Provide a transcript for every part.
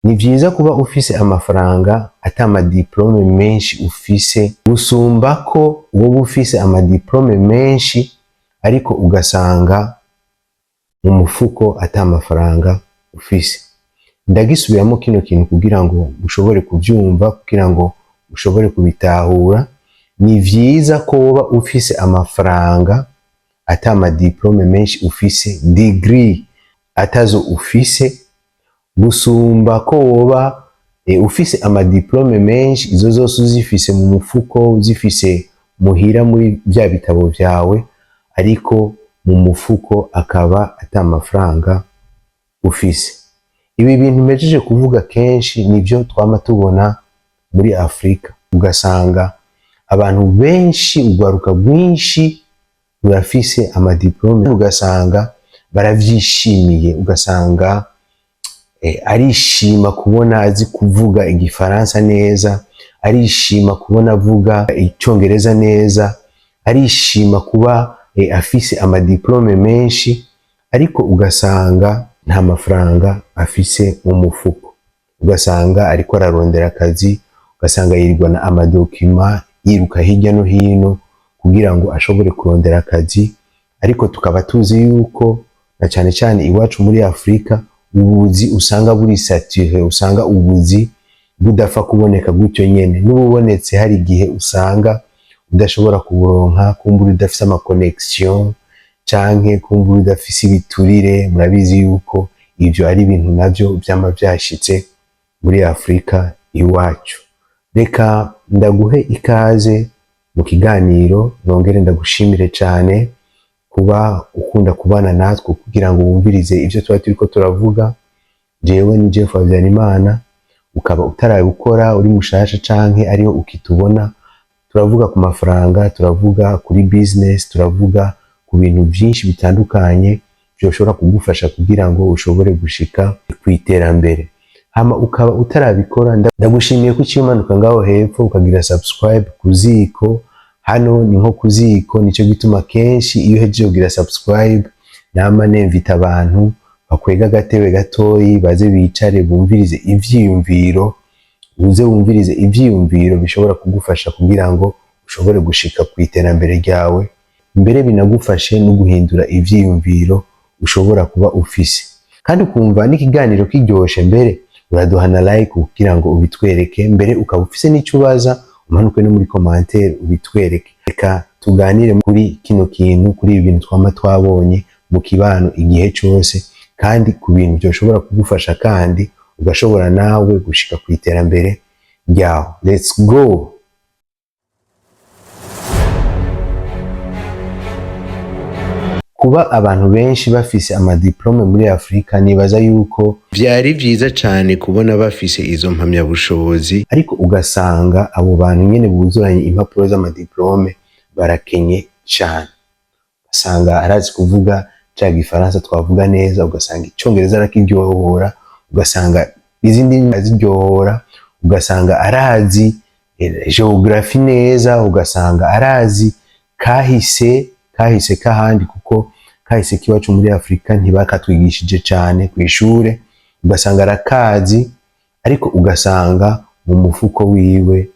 Ni vyiza kuba ufise amafaranga ata ama diplômes menshi ufise, gusumba ko woba ufise ama diplômes menshi ariko ugasanga mu mufuko ata mafaranga ufise. Ndagisubiramo kino kintu kugira ngo ushobore kuvyumva, kugira ngo ushobore kubitahura. Ni vyiza ko woba ufise amafaranga ata ama diplômes menshi ufise, degree atazo ufise, gusumba ko woba ufise ama diplômes menshi, izo zose uzifise mu mufuko, uzifise muhira muri vya bitabo vyawe, ariko mu mufuko akaba ata mafaranga ufise. Ibi bintu mpejeje kuvuga kenshi nivyo twama tubona muri Afrika, ugasanga abantu benshi, urwaruka rwinshi rurafise ama diplômes, ugasanga baravyishimiye, ugasanga arishima kubona azi kuvuga Igifaransa neza, arishima kubona avuga Icongereza neza, arishima kuba afise ama diplômes menshi, ariko ugasanga nta mafaranga afise mu mufuko, ugasanga ariko ararondera akazi, ugasanga yirirwana ama documents, yiruka hirya no hino kugira ngo ashobore kurondera akazi. Ariko tukaba tuzi yuko na cane cane iwacu muri Afrika ubuzi usanga buri saturé, usanga ubuzi budapfa kuboneka gutyo nyene, n'ububonetse hari igihe usanga udashobora kuburonka, kumbura udafise ama connexions canke kumbura udafise ibiturire. Murabizi yuko ivyo ari ibintu navyo vyama vyashitse muri Afrika iwacu. Reka ndaguhe ikaze mu kiganiro, nongere ndagushimire cane kuba ukunda kubana natwe kugira ngo wumvirize ivyo tuba turiko turavuga. Jewe ni Jeff Habyarimana. Ukaba utarabikora, uri mushasha canke ariho ukitubona, turavuga ku mafaranga, turavuga kuri business, turavuga ku bintu byinshi bitandukanye byoshobora kugufasha kugira ngo ushobore gushika ku iterambere. Hama ukaba utarabikora, ndagushimiye ko uciye umanuka ngaho hepfo ukagira subscribe ku ziko. Hano ni nko ku ziko, nico gituma kenshi iyo uhejeje kugira subscribe nama nemvita abantu bakwega agatebe gatoyi, baze bicare bumvirize ivyiyumviro, uze wumvirize ivyiyumviro bishobora kugufasha kugira ngo ushobore gushika ku iterambere ryawe, mbere binagufashe no guhindura ivyiyumviro ushobora kuba ufise. Kandi ukumva n'ikiganiro kiryoshe, mbere uraduha na like kugira ngo ubitwereke. Mbere ukaba ufise n'icyo ubaza, umanuke no muri commentaire ubitwereke. Reka tuganire kuri kino kintu, kuri ibi bintu twama twabonye mu kibano igihe cose, kandi ku bintu byoshobora kugufasha kandi ugashobora nawe gushika ku iterambere ryawe. Let's go! Kuba abantu benshi bafise ama diplômes muri Afrika, nibaza yuko vyari vyiza cane kubona bafise izo mpamyabushobozi, ariko ugasanga abo bantu nyene buzuranye impapuro z'ama diplômes barakenye cane. Ugasanga arazi kuvuga ca Gifaransa twavuga neza, ugasanga Icongereza arakiryohora, ugasanga izindi ndimi aziryohora, ugasanga arazi géographie neza, ugasanga arazi kahise, kahise k'ahandi, kuko kahise k'iwacu muri Afrika ntibakatwigishije cane kw'ishure, ugasanga arakazi, ariko ugasanga mu mufuko wiwe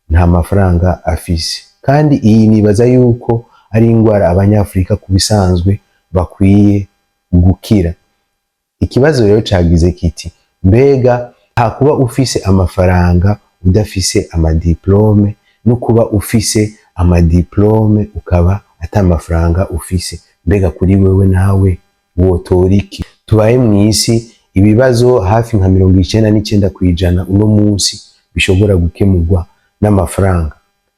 nta mafaranga afise. Kandi iyi nibaza yuko ari ingwara Abanyafrika ku bisanzwe bakwiye gukira. Ikibazo rero cagize kiti: mbega hakuba ufise amafaranga udafise ama diplômes, no kuba ufise ama diplômes ukaba ata mafaranga ufise, mbega kuri wewe nawe wotora iki? Tubaye mw'isi ibibazo hafi nka 99% uno munsi bishobora gukemurwa n'amafaranga.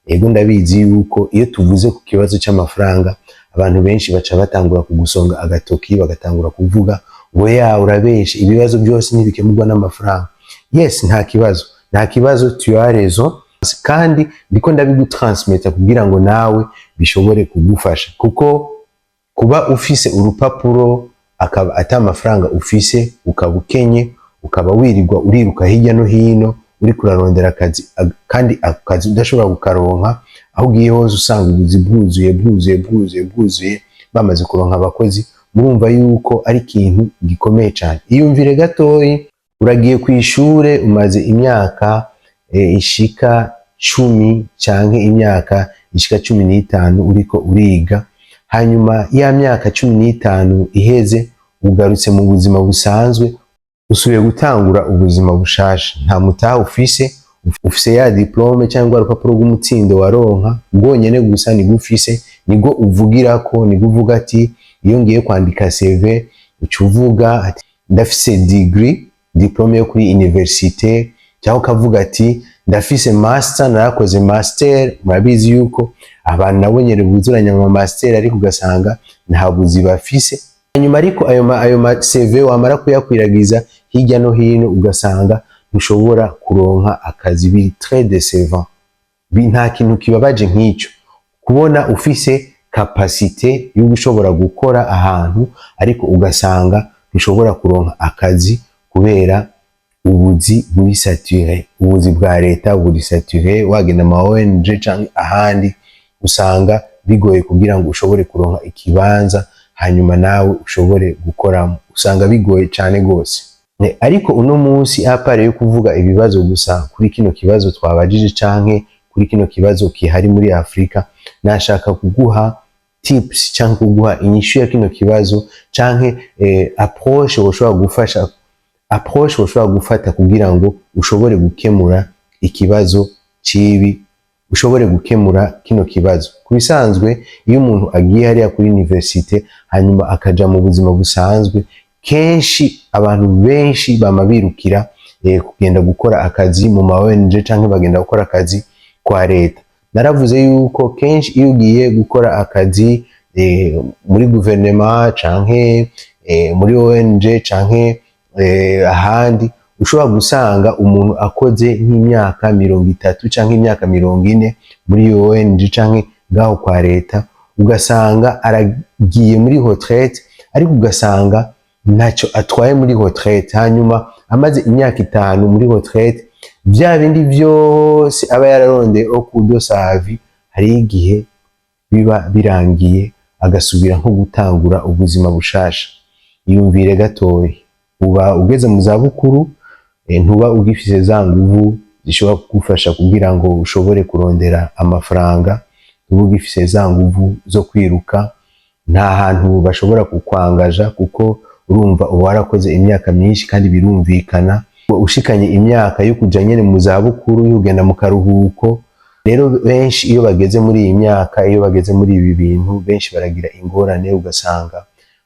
Ego, ndabizi yuko iyo tuvuze ku kibazo c'amafaranga abantu benshi baca batangura kugusonga agatoki, bagatangura kuvuga ngo ya urabeshe, ibibazo byose ntibikemurwa n'amafaranga. Yes, nta kibazo, nta kibazo, tu as raison, kandi ndiko ndabigutransmeta kugira ngo nawe bishobore kugufasha, kuko kuba ufise urupapuro akaba ata mafaranga ufise, ukaba ukenye, ukaba wirirwa uriruka hirya no hino uriko urarondera akazi, kandi ako kazi udashobora kukaronka, aho ugiye hose usanga ubuzi bwuzuye, bwuzuye, bwuzuye, bwuzuye, bamaze kuronka abakozi. Murumva yuko ari ikintu gikomeye cyane. Iyumvire gatoyi. Uragiye ku ishure, umaze imyaka ishika 10 canke imyaka ishika 15 uriko uriga. Hanyuma ya myaka 15 iheze, ugarutse mu buzima busanzwe, usubiye gutangura ubuzima bushasha. Nta mutahe ufise, ufise ya diplôme cyangwa urupapuro rw'umutsindo waronka rwonyene gusa, nigwo ufise, nigwo uvugirako, nigwo uvuga ati iyo ngiye kwandika CV, uca uvuga ati ndafise degree, diplôme yo kuri université, cyangwa ukavuga ati ndafise master, narakoze master. Murabizi yuko abantu nabo nyene buzuranya ama master, ariko ugasanga nta buzi bafise. Hanyuma ariko ayo ma CV wamara kuyakwiragiza hirya no hino, ugasanga ntushobora kuronka akazi. Biri très décevant. Nta kintu kibabaje nk'icyo, kubona ufise capacité yo gushobora gukora ahantu, ariko ugasanga ntushobora kuronka akazi kubera ubuzi buri saturé, ubuzi bwa leta buri saturé. Wagenda ama ONG canke ahandi, usanga bigoye kugira ngo ushobore kuronka ikibanza hanyuma nawe ushobore gukoramo, usanga bigoye cane gose. Ariko uno munsi, à part yo kuvuga ibibazo gusa kuri kino kibazo twabajije canke kuri kino kibazo kihari muri Afrika, nashaka kuguha tips canke kuguha inyishu ya kino kibazo canke approche woshobora gufasha, approche woshobora gufata kugira ngo ushobore gukemura ikibazo cibi, ushobore gukemura kino kibazo. Ku bisanzwe, iyo umuntu agiye hariya kuri université hanyuma akaja mu buzima busanzwe, kenshi abantu benshi bama birukira kugenda gukora akazi mu ma ONG canke bagenda gukora akazi kwa leta. Naravuze yuko kenshi iyo ugiye gukora akazi muri guverinema canke muri ONG canke ahandi, ushobora gusanga umuntu akoze nk'imyaka 30 canke imyaka 40 muri iyo ONG canke ngaho kwa leta, ugasanga aragiye muri retraite, ariko ugasanga ntacyo atwaye muri retraite. Hanyuma amaze imyaka 5 muri retraite, bya bindi byose aba yararondeye au cours de sa vie, hari igihe biba birangiye, agasubira nko gutangura ubuzima bushasha. Iyumvire gatoya, uba ugeze mu zabukuru, ntuba ugifise za nguvu zishobora kugufasha kugira ngo ushobore kurondera amafaranga, ntuba ugifise za nguvu zo kwiruka, nta hantu bashobora kukwangaja kuko urumva uba warakoze imyaka myinshi. Kandi birumvikana, ushikanye imyaka yo kuja nyene mu zabukuru, yo kugenda mu karuhuko. Rero benshi iyo bageze muri iyi myaka, iyo bageze muri ibi bintu, benshi baragira ingorane, ugasanga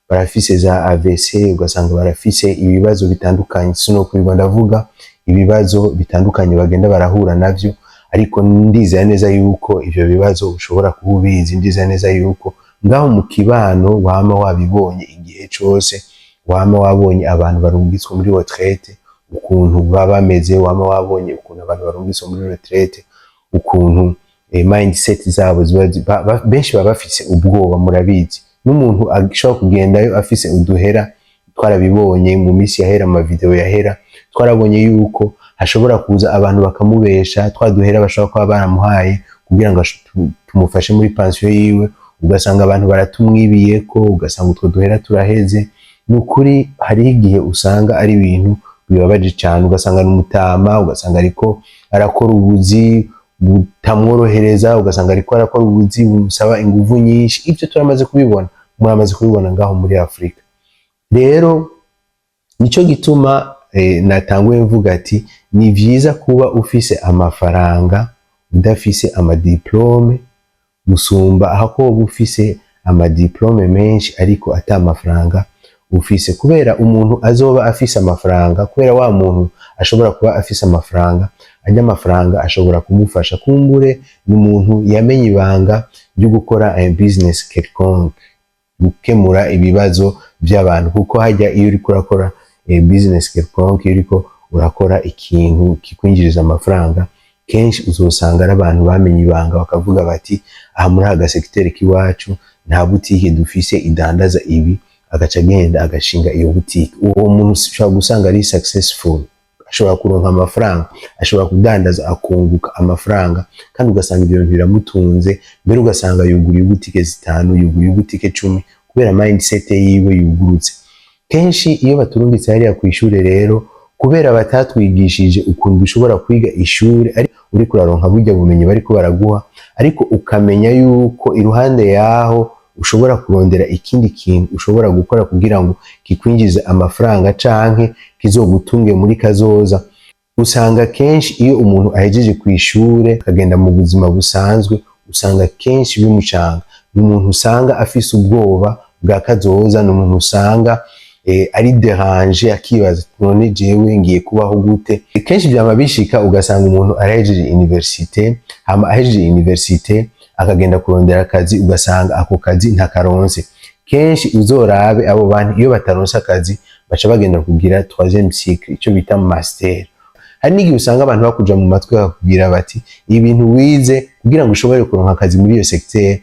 barafise za AVC, ugasanga barafise ibibazo bitandukanye. Sinokwirwa ndavuga ibibazo bitandukanye bagenda barahura navyo, ariko ndizera neza yuko ivyo bibazo ushobora kuba ubizi. Ndizera neza yuko ngaho mu kibano wama wabibonye igihe cose, wama wabonye abantu barungitswe muri retraite ukuntu baba bameze, wama wabonye ukuntu abantu barungitswe muri retraite ukuntu mindset zabo ziba benshi baba bafise ubwoba. Murabizi, n'umuntu ashobora kugendayo afise uduhera, twarabibonye mu minsi yahera, mu mavideo yahera, twarabonye yuko hashobora kuza abantu bakamubesha twa duhera bashobora kuba baramuhaye kugira ngo tumufashe muri pansiyo yiwe, ugasanga abantu baratumwibiyeko, ugasanga utwo duhera turaheze. Ni ukuri, hariho igihe usanga ari ibintu bibabaje cyane, ugasanga ni umutama, ugasanga ariko arakora ubuzi butamworohereza, ugasanga ariko arakora ubuzi bumusaba inguvu nyinshi. Ibyo turamaze kubibona, muramaze kubibona ngaho muri Afurika. Rero nico gituma natanguye mvuga ati ni vyiza kuba ufise amafaranga udafise amadiplôme, gusumba aho kuba ufise amadiplôme menshi ariko ata amafaranga ufise. Kubera umuntu azoba afise amafaranga, kubera wa muntu ashobora kuba afise amafaranga, ajya amafaranga ashobora kumufasha. Kumbure ni umuntu yamenye ibanga ryo gukora un business quelconque, gukemura ibibazo by'abantu, kuko hajya iyo uriko urakora business quelconque, iyo uriko urakora ikintu kikwinjiriza amafaranga, kenshi uzosanga ari abantu bamenye ibanga, bakavuga bati aha muri aka gasegiteri k'iwacu nta butike dufise idandaza ibi, agaca agenda agashinga iyo butike. Uwo muntu ushobora gusanga ari successful, ashobora kuronka amafaranga, ashobora kudandaza akunguka amafaranga, kandi ugasanga ibyo bintu biramutunze. Mbere ugasanga yuguriye butike zitanu, yuguriye butike 10, kubera mindset yiwe yugurutse. Kenshi iyo baturungitse hariya ku ishure rero, kubera Kubera batatwigishije ukuntu dushobora kwiga ishure ari uriko uraronka burya bumenyi bariko baraguha, ariko ukamenya yuko iruhande yaho ushobora kurondera ikindi kintu ushobora gukora kugira ngo kikwinjize amafaranga canke kizogutunge muri kazoza. Usanga kenshi iyo umuntu ahejeje ku ishure akagenda mu buzima busanzwe, usanga kenshi bimucanga. Ni umuntu usanga afise ubwoba bwa kazoza, ni umuntu usanga ari dérangé, akibaza ati: "None jewe ngiye kubaho gute?" Kenshi vyama bishika ugasanga umuntu arahejeje université, hama ahejeje université akagenda kurondera akazi, ugasanga ako kazi ntakaronse. Kenshi uzorabe abo bantu, iyo bataronse akazi baca bagenda kugira troisième cycle, ico bita master. Hari n'igihe usanga abantu bakuja mu matwi bakakubwira bati: "Ibintu wize, kugira ngo ushobore kuronka akazi muri iyo secteur,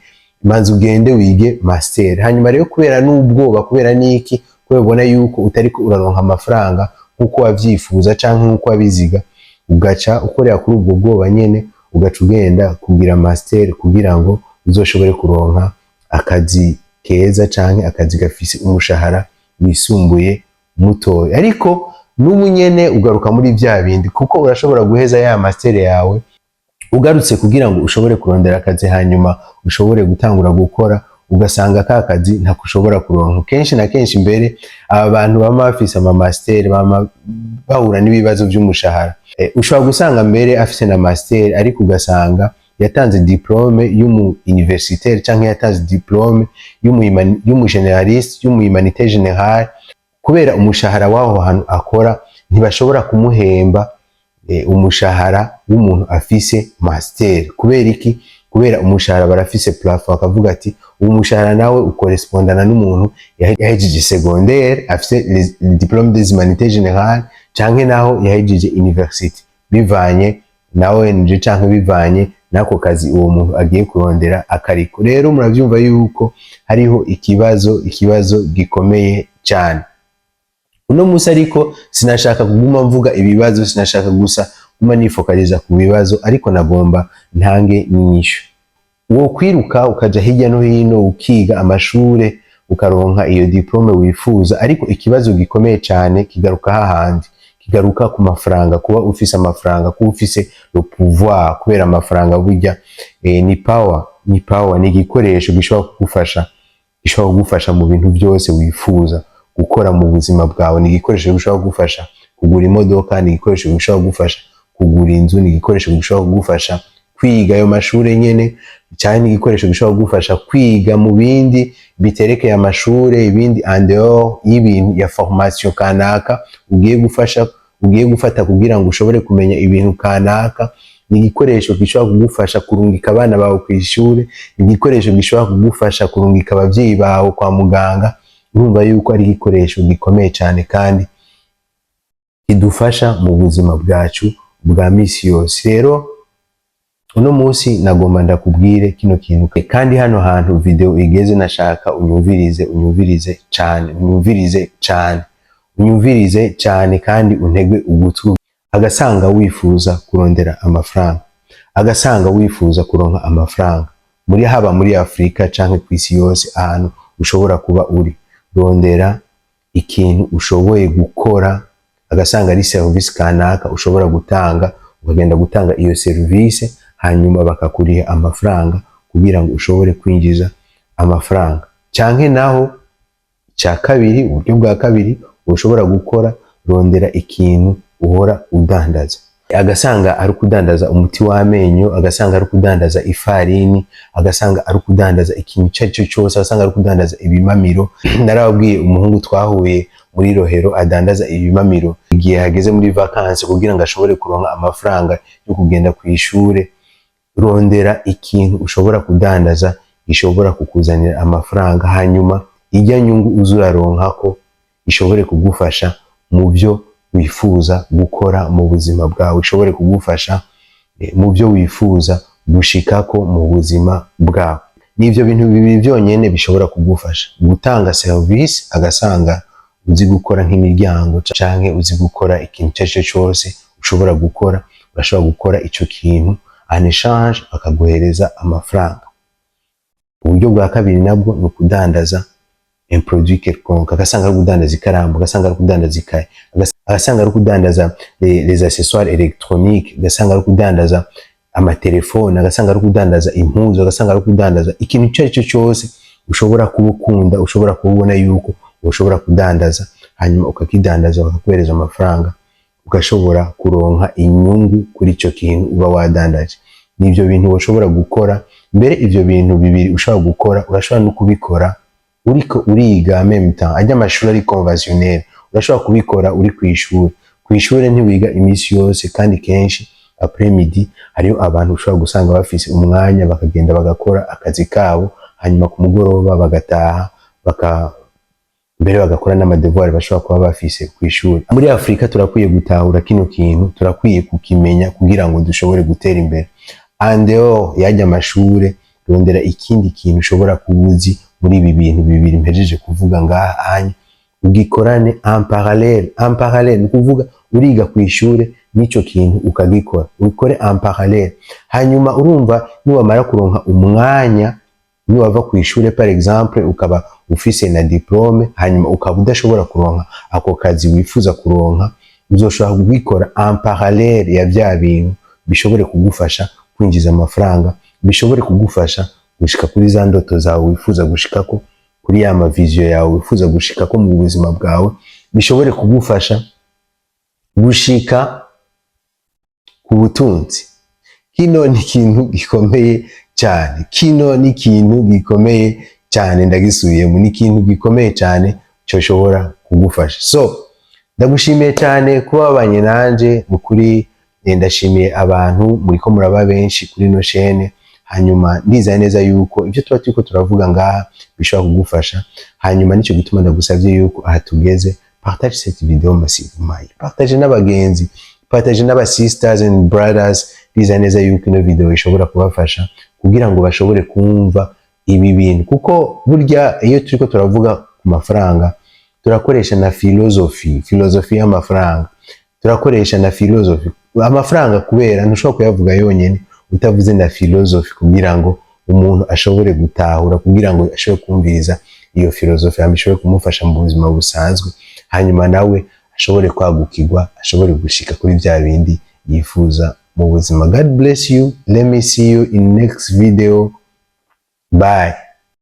manza ugende wige master." Hanyuma rero kubera n'ubwoba, kubera n'iki, kubera ubona yuko utariko uraronka amafaranga nk'uko wavyifuza canke nk'uko wabiziga, ugaca ukorera kuri ubwo bwoba nyene, ugaca ugenda kugira master kugira ngo uzoshobore kuronka akazi keza canke akazi gafise umushahara wisumbuye mutoya. Ariko n'ubu nyene ugaruka muri vya bindi, kuko urashobora guheza ya master yawe, ugarutse kugira ngo ushobore kurondera akazi, hanyuma ushobore gutangura gukora, ugasanga ka kazi ntako ushobora kuronka. Kenshi na kenshi mbere aba bantu bama bafise ama master bama bahura n'ibibazo vy'umushahara. Ushobora gusanga mbere afise na master, ariko ugasanga yatanze diplôme y'umu universitaire canke yatanze diplôme y'umu généraliste, y'umu humanité générale. Kubera umushahara w'aho hantu akora, ntibashobora kumuhemba umushahara w'umuntu afise master. Kubera iki? Kubera umushahara barafise plafond, bakavuga ati: "Uwo mushahara nawe ukorespondana n'umuntu yahejeje secondaire, afise les diplôme des humanités générales, canke naho yahejeje université," bivanye na ONG canke bivanye n'ako kazi uwo muntu agiye kurondera akariko. Rero muravyumva yuko hariho ikibazo gikomeye cyane uno munsi. Ariko sinashaka kuguma mvuga ibibazo, sinashaka gusa guma nifokaliza ku bibazo, ariko nagomba ntange n'inyishu. Wo kwiruka ukaja hirya no hino, ukiga amashure, ukaronka iyo diplôme wifuza, ariko ikibazo gikomeye cyane kigaruka hahandi, kigaruka ku mafaranga, kuba ufise amafaranga, kuba ufise le pouvoir. Kubera amafaranga burya ni power, ni power, ni igikoresho gishobora kugufasha, gishobora kugufasha mu bintu byose wifuza gukora mu buzima bwawe. Ni igikoresho gishobora kugufasha kugura imodoka, ni igikoresho gishobora kugufasha kugura inzu, ni igikoresho gishobora kugufasha kwiga ayo mashure nyene, cyane ni igikoresho gishobora kugufasha kwiga mu bindi biterekeye amashure, ibindi en dehors y'ibintu ya formation kanaka ugiye gufasha, ugiye gufata kugira ngo ushobore kumenya ibintu kanaka. Ni igikoresho gishobora kugufasha kurungika abana bawe ku ishure, ni igikoresho gishobora kugufasha kurungika abavyeyi bawe kwa muganga. Urumva yuko ari igikoresho gikomeye cyane kandi kidufasha mu buzima bwacu bwa misi yose. Rero uno munsi nagomba ndakubwire kino kintu, kandi hano hantu video igeze nashaka unyumvirize, unyumvirize cyane, unyumvirize cyane, unyumvirize cyane kandi untege ugutwi. Agasanga wifuza kurondera amafaranga, agasanga wifuza kuronka amafaranga, muri haba muri Afurika canke ku isi yose ahantu ushobora kuba uri, rondera ikintu ushoboye gukora, agasanga ari service kanaka ushobora gutanga, ukagenda gutanga iyo service, hanyuma bakakuriha amafaranga kugira ngo ushobore kwinjiza amafaranga. Canke naho icya kabiri, uburyo bwa kabiri ushobora gukora, rondera ikintu uhora udandaza, agasanga ari kudandaza umuti w'amenyo, agasanga ari kudandaza ifarini, agasanga ari kudandaza ikintu icyo ari cyo cyose, agasanga ari kudandaza ibimamiro. Narababwiye umuhungu twahuye muri Rohero adandaza ibimamiro igihe hageze muri vacances kugira ngo ashobore kuronka amafaranga yo kugenda ku ishure. Rondera ikintu ushobora kudandaza gishobora kukuzanira amafaranga, hanyuma ijya nyungu uza uraronkako ishobore kugufasha mu byo wifuza gukora mu buzima bwawe, ishobore kugufasha mu byo wifuza gushikako mu buzima bwawe. Ni ibyo bintu bibiri byonyine bishobora kugufasha: gutanga service, agasanga uzi gukora nk'imiryango canke uzi gukora ikintu icyo ari cyo cyose ushobora gukora, urashobora gukora ico kintu, en échange bakaguhereza amafaranga. Uburyo bwa kabiri nabwo ni ukudandaza un produit quelconque, agasanga ari kudandaza ikaramu, agasanga ari kudandaza ikaye, agasanga ari kudandaza les accessoires électroniques, agasanga ari kudandaza amatelefone, agasanga ari kudandaza impuzu, agasanga ari kudandaza ikintu icyo ari cyo cyose ushobora kuba ukunda, ushobora kuba ubona yuko ushobora kudandaza, hanyuma ukakidandaza, bakaguhereza amafaranga, ugashobora kuronka inyungu kuri icyo kintu uba wadandaje. N'ibyo bintu ushobora gukora. Mbere ivyo bintu bibiri ushobora gukora, urashobora no kubikora uriko uriga même temps. Ajya amashuri ari conventionnel, urashobora kubikora uri kw'ishuri. Kw'ishuri ntiwiga iminsi yose, kandi kenshi après midi hariho abantu ushobora gusanga bafise umwanya, bakagenda bagakora akazi kabo, hanyuma ku mugoroba bagataha, mbere bagakora n'ama devoirs bashobora kuba bafise kw'ishuri. Muri Afurika turakwiye gutahura kino kintu, turakwiye kukimenya kugira ngo dushobore gutera imbere. En dehors y'ajya amashure, rondera ikindi kintu ushobora kuba uzi muri ibi bintu bibiri mpejeje kuvuga ngaha anya, ugikorane en parallèle. En parallèle ni ukuvuga uriga ku ishure n'ico kintu ukagikora, ubikore en parallèle. Hanyuma urumva niwamara kuronka umwanya, niwava ku ishure par exemple, ukaba ufise na diplôme, hanyuma ukaba udashobora kuronka ako kazi wifuza kuronka, uzoshobora kubikora en parallèle ya vya bintu, bishobore kugufasha kwinjiza amafaranga, bishobore kugufasha gushika kuri za ndoto zawe wifuza gushikako, kuri ya ma vision yawe wifuza gushikako mu buzima bwawe, bishobore kugufasha gushika ku butunzi. Kino ni ikintu gikomeye cyane, kino ni ikintu gikomeye cyane, ndagisubiyemo, ni ikintu gikomeye cyane cyoshobora kugufasha. So ndagushimiye cyane kuba wabanye nanje mu kuri. Ndashimiye abantu muriko muraba benshi kuri ino chaîne. Hanyuma ndizeye neza yuko ibyo tuba turiko turavuga ngaha bishobora kugufasha. Hanyuma nicyo gituma ndagusabye yuko aha tugeze, partage cette vidéo massivement, partage n'abagenzi, partage n'aba sisters and brothers. Ndizeye neza yuko ino video ishobora kubafasha kugira ngo bashobore kumva ibi bintu, kuko burya iyo turiko turavuga ku mafaranga turakoresha na philosophie, philosophie y'amafaranga. Turakoresha na philosophie amafaranga, kubera ntushobora kuyavuga yonyene utavuze na philosophie, kugira ngo umuntu ashobore gutahura, kugira ngo ashobore kumviriza iyo philosophie, hama ishobore kumufasha mu buzima busanzwe, hanyuma nawe ashobore kwagukirwa, ashobore gushika kuri bya bindi yifuza mu buzima. God bless you. Let me see you in next video. Bye.